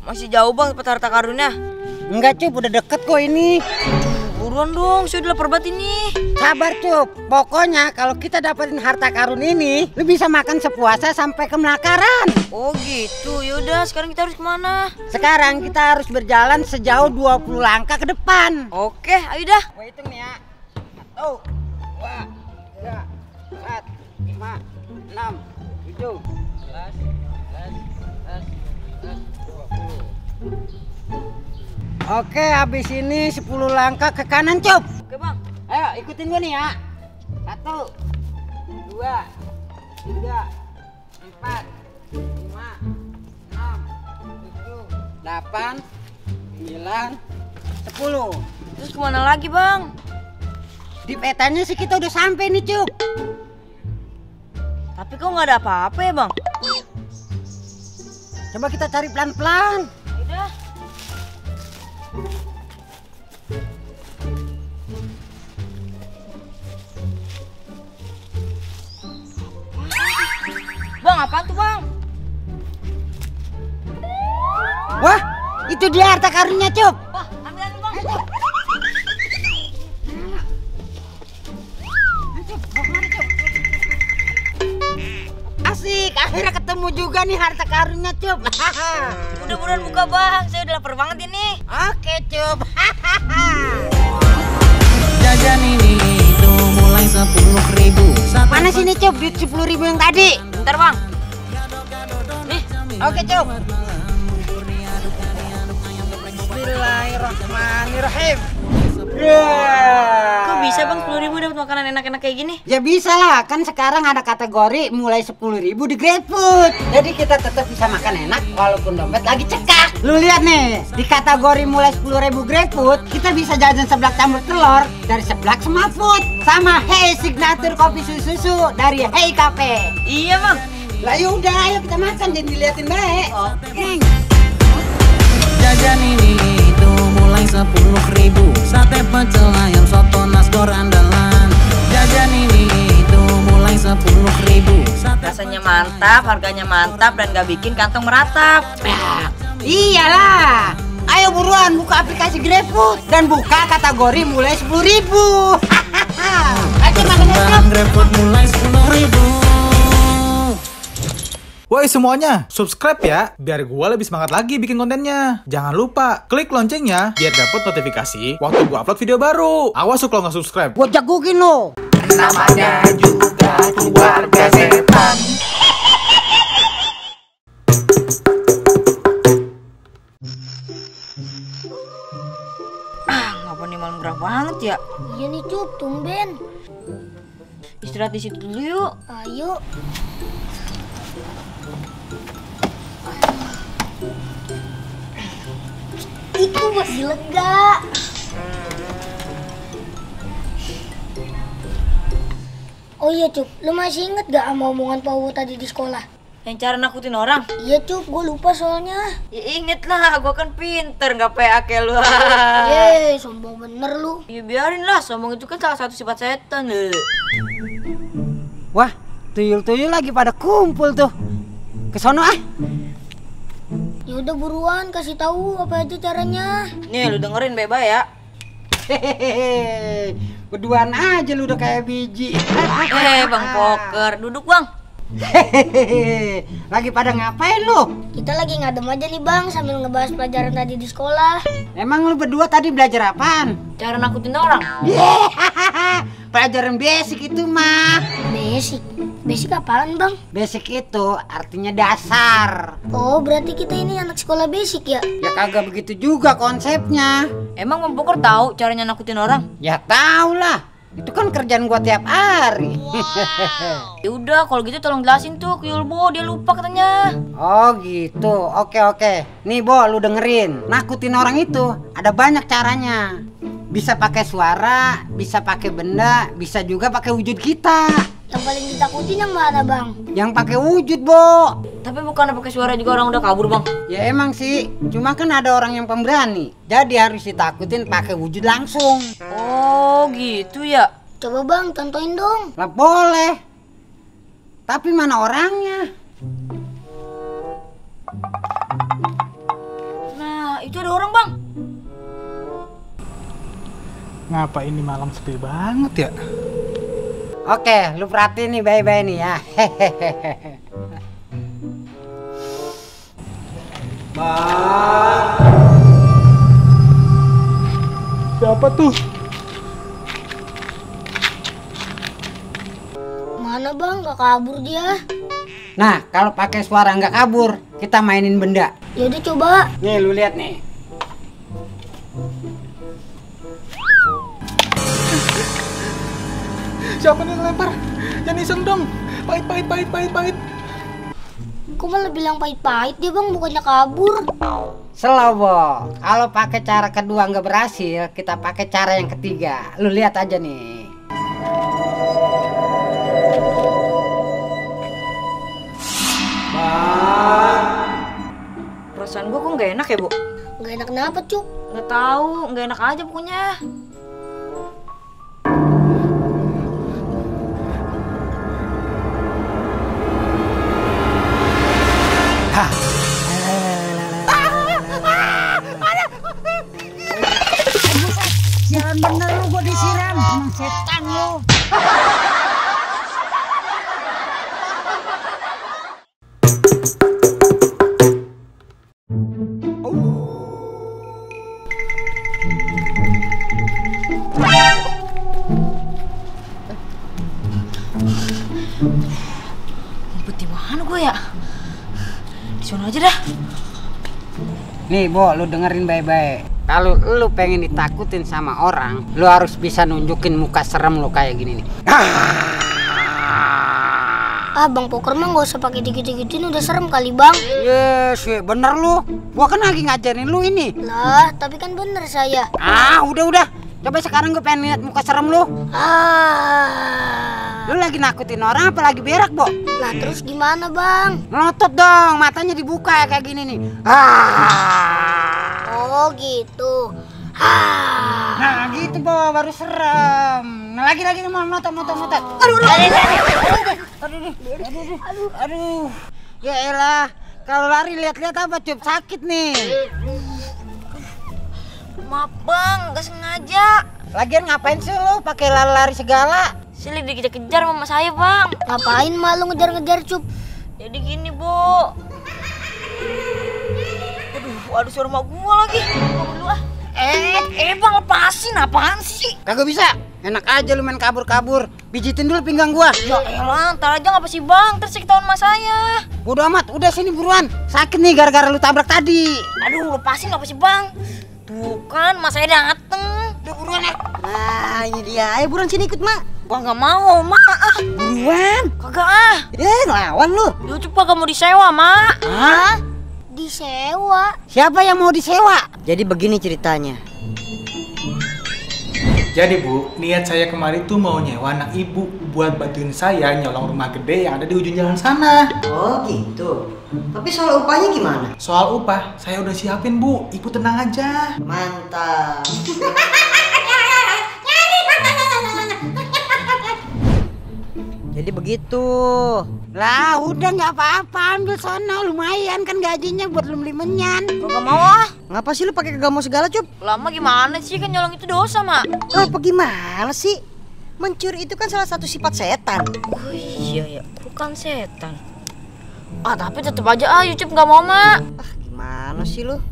Masih jauh bang tempat harta karunnya. Enggak Cup, udah deket kok ini. Buruan dong, saya udah lapar banget ini. Sabar Cup, pokoknya kalau kita dapetin harta karun ini, lu bisa makan sepuasnya sampai ke Melakaran. Oh gitu, yaudah sekarang kita harus kemana? Sekarang kita harus berjalan sejauh 20 langkah ke depan. Oke, ayo dah. Gua hitung nih ya. 1, 2, 3, 4, 5, 6, 7, 11, 20. Oke, habis ini 10 langkah ke kanan, Cup. Oke, Bang. Ayo, ikutin gua nih ya. 1, 2, 3, 4, 5, 6, 7, 8, 9, 10. Terus kemana lagi, Bang? Di petanya sih kita udah sampai nih, Cup. Tapi kok nggak ada apa-apa ya, Bang? Coba kita cari pelan-pelan. Udah. Bang, apaan tuh, Bang? Wah, itu dia harta karunnya, Cup. Wah, ambil, Bang. Asik, akhirnya ketemu juga nih harta karunnya, Cup. Udah buruan buka, Bang. Saya udah lapar banget ini. Oke, Cup. Jajan ini itu mulai 10.000. Mana sini, Cup, duit 10.000 yang tadi? Bentar, Bang. Nih. Oke, Cup. Bismillahirrahmanirrahim. Kok bisa, Bang, 10.000 dapat makanan enak-enak kayak gini? Ya bisa lah, kan sekarang ada kategori mulai 10.000 di GrabFood. Jadi kita tetap bisa makan enak walaupun dompet lagi cekak. Lu lihat nih, di kategori mulai 10.000 GrabFood, kita bisa jajan seblak campur telur dari Seblak Semafood sama Hey Signature Kopi Susu dari Hey Cafe. Iya, Bang. Lah yaudah, ayo kita makan, jadi diliatin baik. Oke. Jajan ini itu mulai 10.000. Sate pecel ayam soto nasgor andalan. Jajan ini itu mulai 10.000. Rasanya mantap, harganya mantap, dan gak bikin kantong meratap. Nah, iyalah. Ayo buruan buka aplikasi GrabFood dan buka kategori mulai 10.000. Ayo makan Perkembangan GrabFood mulai 10.000. Woi semuanya, subscribe ya, biar gua lebih semangat lagi bikin kontennya. Jangan lupa, klik loncengnya, biar dapat notifikasi waktu gua upload video baru. Awas kalau nggak subscribe. Gua jagokin lo. Namanya juga keluarga setan. Ngapa nih malam gerah banget ya? Iya nih Cup, tumben. Istirahat di situ dulu yuk. Ayo. Itu masih lega. Oh iya Cup, lu masih inget gak sama omongan Pak Wo tadi di sekolah? Yang cara nakutin orang? Iya Cup, gue lupa soalnya. Ya inget lah, gua kan pinter, nggak PA kayak lu. Yeay, sombong bener lu. Ya biarin lah, sombong itu kan salah satu sifat setan. Wah, tuyul-tuyul lagi pada kumpul tuh. Kesono ah. Ya udah buruan, kasih tahu apa aja caranya. Nih, lu dengerin Beba ya. Hehehe. Berduaan aja lu udah kayak biji. Bang Poker, duduk Bang. Hehehe. Lagi pada ngapain lu? Kita lagi ngadem aja nih Bang, sambil ngebahas pelajaran tadi di sekolah. Emang lu berdua tadi belajar apaan? Cara nakutin orang. Pelajaran basic itu mah. Basic? Basic apaan Bang? Basic itu artinya dasar. Oh, berarti kita ini anak sekolah basic ya? Ya kagak begitu juga konsepnya. Emang Bang Poker tahu caranya nakutin orang? Ya tau lah. Itu kan kerjaan gua tiap hari. Ya udah, kalau gitu tolong jelasin tuh ke Yulbo, dia lupa katanya. Oh gitu. Oke. Nih Bo, lu dengerin. Nakutin orang itu ada banyak caranya. Bisa pakai suara, bisa pakai benda, bisa juga pakai wujud kita. Yang paling ditakutin yang mana Bang? Yang pakai wujud, Bo. Tapi bukan pakai suara juga orang udah kabur Bang. Ya emang sih, cuma kan ada orang yang pemberani. Jadi harus ditakutin pakai wujud langsung. Oh gitu ya. Coba Bang, contohin dong. Lah boleh. Tapi mana orangnya? Nah, itu ada orang, Bang. Ngapa ini malam sepi banget ya? Oke, lu perhatiin nih baik-baik nih ya. Hehehe. Siapa tuh? Mana bang, gak kabur dia? Nah, kalau pakai suara nggak kabur, kita mainin benda. Yaudah coba. Nih, lu lihat nih. Siapa nih yang lempar? Jangan iseng dong. Pahit. Kok malah bilang pahit-pahit dia bang, bukannya kabur. Slobo. Kalau pakai cara kedua nggak berhasil, kita pakai cara yang ketiga. Lu lihat aja nih. Perasaan gua kok nggak enak ya, Bu? Gak enak kenapa cuk? Nggak tahu, nggak enak aja pokoknya. Siaran bener lu, gua disiram. Emang setan lu. Ngumpet di mana gua ya? Di sana aja dah. Nih, Bo, lu dengerin baik-baik. Kalau lu pengen ditakutin sama orang, lu harus bisa nunjukin muka serem lu kayak gini nih. Ah bang poker mah gak usah pakai dikit-dikitin, udah serem kali bang. Yes, bener lu. Gua kan lagi ngajarin lu ini. Lah tapi kan bener saya. Ah, udah. Coba sekarang gue pengen lihat muka serem lu. Ah. Lu lagi nakutin orang apa lagi berak, Bo? Lah terus gimana bang? Melotot dong, matanya dibuka kayak gini nih. Oh gitu. Ah. Nah gitu, Bo, baru serem. Nah lagi mau melotot. Aduh. Ya elah, kalau lari lihat-lihat apa, Cup? Sakit nih. Maaf bang, nggak sengaja. Lagian ngapain sih lu pakai lari segala? Sili dikejar-kejar mama saya bang. Ngapain malu ngejar-ngejar cup? Jadi gini bu. Aduh suara mak gua lagi. Gua dulu ah. Bang lepasin, apaan sih? Kagak bisa. Enak aja lu main kabur-kabur. Pijitin dulu pinggang gua. Ya elah, ntar aja ngapa sih bang? Terus ketahuan mas saya. Bodo amat, udah sini buruan. Sakit nih gara-gara lu tabrak tadi. Aduh lepasin ngapa sih bang? Tuh kan mas saya dateng. Udah buruan ya. Nah ini dia, ayo buruan sini ikut mak. Gua nggak mau mak. Buruan. Kagak ah. Ngelawan lu. Lu coba kamu disewa mak. Hah? Disewa? Siapa yang mau disewa? Jadi begini ceritanya. Jadi Bu, niat saya kemarin tuh mau nyewa anak ibu buat bantuin saya nyolong rumah gede yang ada di ujung jalan sana. Oh gitu. Tapi soal upahnya gimana? Soal upah, saya udah siapin Bu, ibu tenang aja. Mantap. Jadi begitu. Lah udah nggak apa-apa, ambil sono, lumayan kan gajinya buat lu beli menyan. Gak mau ah. Ngapa sih lu pakai kagak mau segala cup? Lama gimana sih, kan nyolong itu dosa mak. Apa gimana sih? Mencuri itu kan salah satu sifat setan. Oh iya ya, bukan setan. Ah tapi tetep aja ah Yucup nggak mau mak. Ah gimana sih lu?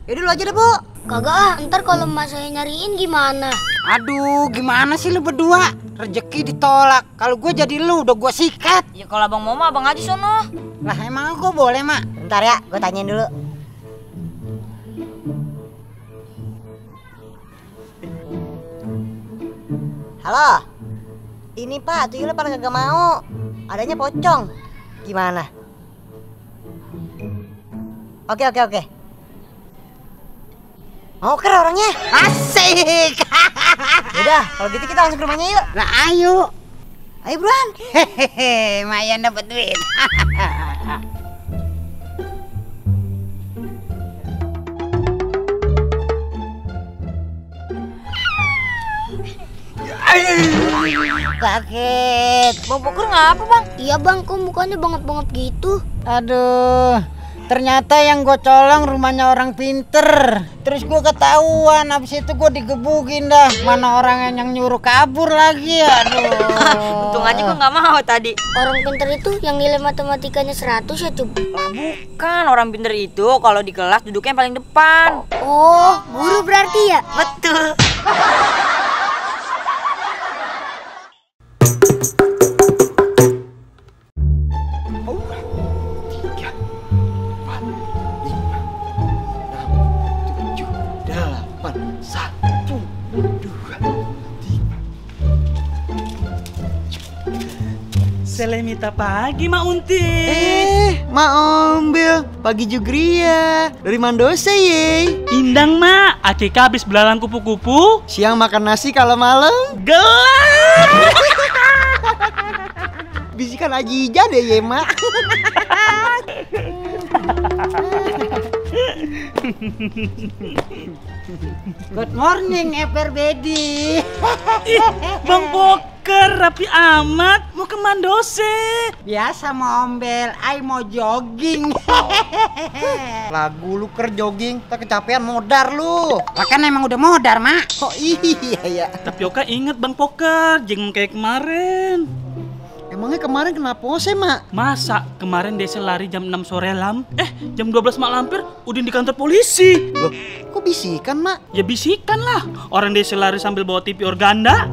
Yaudah lu aja deh Bu. Kagak ah, ntar kalau mas saya nyariin gimana? Aduh, gimana sih lu berdua? Rezeki ditolak. Kalau gue jadi lu, udah gue sikat. Ya kalau abang mau mah abang aja sono. Lah emang gue boleh, Mak? Bentar ya, gue tanyain dulu. Halo. Ini Pak, tuyulnya pada kagak mau. Adanya pocong. Gimana? Oke. Oke orangnya. Asik. Udah, kalau gitu kita langsung ke rumahnya yuk. Nah, ayo. Ayo buruan. Hehehe, Mayan dapat duit. sakit. Bang Poker ngapa bang? Iya bang, kok mukanya banget-banget gitu? Aduh, ternyata yang gue colong rumahnya orang pinter. Terus gue ketahuan, habis itu gue digebukin dah. Mana orang yang nyuruh kabur lagi, aduh. Untung aja gue nggak mau tadi. Orang pinter itu yang nilai matematikanya 100 ya Cup? Bukan, orang pinter itu kalau di kelas duduknya yang paling depan. Oh, guru berarti ya? Betul. Selemita pagi, Mak Unti. Mak Ombel, pagi Jugria. Dari Mandose ye. Indang, Mak. Akika habis belalang kupu-kupu. Siang makan nasi kalau malam. Gelap. Bisikan Ajija deh ye, Mak. Good morning, Everbedi. Ih, Bang Poker, rapi amat. Mau ke Mandose. Biasa mau ombel, ay mau jogging. Lagu lu jogging, tak kecapean modar lu. Kan emang udah modar, Mak. Oh iya ya. Tapi Oka inget Bang Poker, jangan kayak kemarin. Emangnya kemarin kenapa sih, Mak? Masa kemarin Desa lari jam 6 sore lam? Jam 12 mak lampir Udin di kantor polisi. Loh, kok bisikan, Mak? Ya bisikan lah. Orang Desa lari sambil bawa TV organda.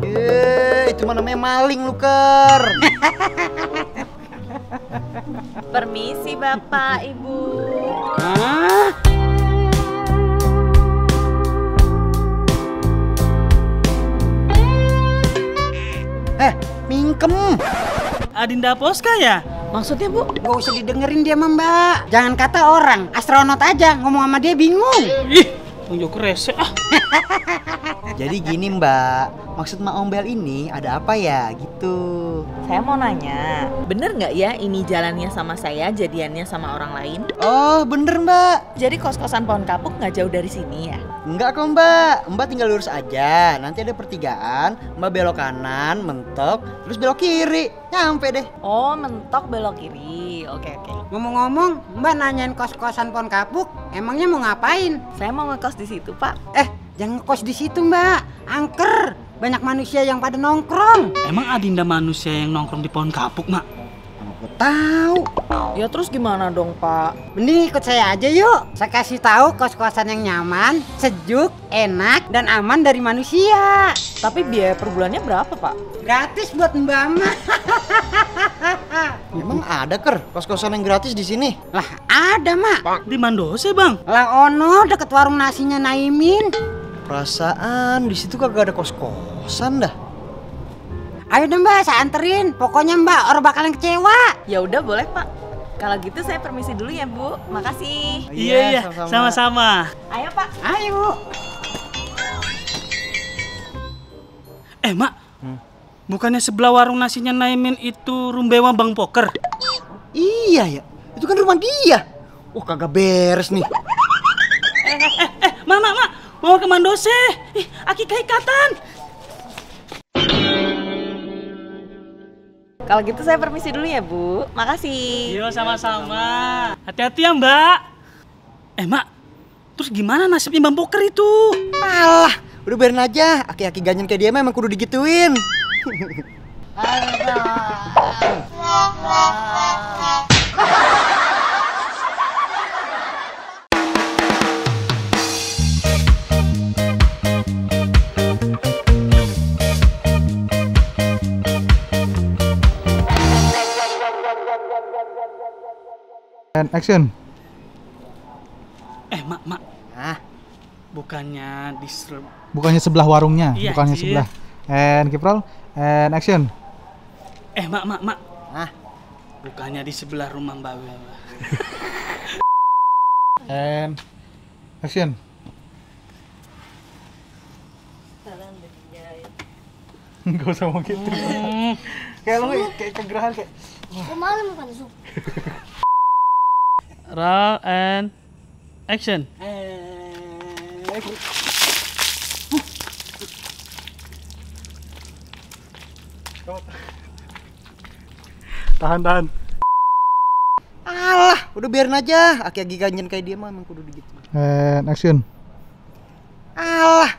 Itu mana namanya maling lu, Ker. Permisi Bapak, Ibu. Hah? Mingkem. Adinda Poska ya? Maksudnya Bu? Gak usah didengerin dia, Mbak. Jangan kata orang, astronot aja ngomong sama dia bingung. Ih, Bang Joko rese ah. Jadi gini, Mbak. Maksud Mak Ombel ini ada apa ya gitu? Saya mau nanya, bener nggak ya ini jalannya sama saya, jadiannya sama orang lain? Oh, bener, Mbak. Jadi kos-kosan Pohon Kapuk nggak jauh dari sini ya? Enggak kok, Mbak. Mbak tinggal lurus aja. Nanti ada pertigaan, Mbak belok kanan, mentok, terus belok kiri. Nyampe deh. Oh, mentok belok kiri. Oke. Ngomong-ngomong, Mbak nanyain kos-kosan Pohon Kapuk, emangnya mau ngapain? Saya mau ngekos di situ, Pak. Jangan ngekos di situ, Mbak. Angker. Banyak manusia yang pada nongkrong. Emang Adinda manusia yang nongkrong di Pohon Kapuk, Mak? Gue tahu. Ya terus gimana dong, Pak? Mending ikut saya aja yuk. Saya kasih tahu kos-kosan yang nyaman, sejuk, enak, dan aman dari manusia. Tapi biaya per bulannya berapa, Pak? Gratis buat Mbak Ma. Emang ada, Ker, kos-kosan yang gratis di sini? Lah ada, Mak. Di Mandose, Bang. Lah ono deket warung nasinya Naimin. Perasaan di situ kagak ada kos-kosan dah. Ayo deh Mbak, saya anterin. Pokoknya Mbak, orang bakalan kecewa. Ya udah boleh, Pak. Kalau gitu saya permisi dulu ya, Bu. Makasih. Iya, sama-sama. Ayo, Pak. Ayo. Mak, bukannya sebelah warung nasinya Naimin itu rumbewa Bang Poker? Iya ya, itu kan rumah dia. Wah, kagak beres nih. Mak, mau ke Mandose. Aki keikatan. Kalau gitu saya permisi dulu ya, Bu. Makasih. Yo, sama-sama. Hati-hati ya, Mbak. Mak, terus gimana nasibnya Bang Poker itu? Alah, udah biarin aja. Aki-aki ganjen kayak dia memang kudu digituin. And action. Mak. Hah? Bukannya di Bukannya sebelah warungnya, Iya, bukannya anjir. sebelah. And Kiprol, and action. Mak. Hah? Bukannya di sebelah rumah Mbak Bella. And action. Gak usah ngomong gitu. Kayak lu kayak kegerahan kayak. Kok malam makan sup? Roll and action. Tahan. Alah, udah biarin aja. Aki-aki ganjen kayak dia mah emang kudu gitu. And action. Alah.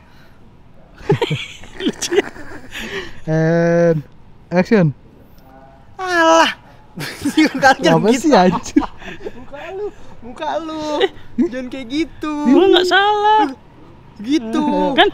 And action. Alah. Jangan Apa gitu. sih anjir? Muka lu. Jangan kayak gitu. Gua nggak salah. Gitu. Kan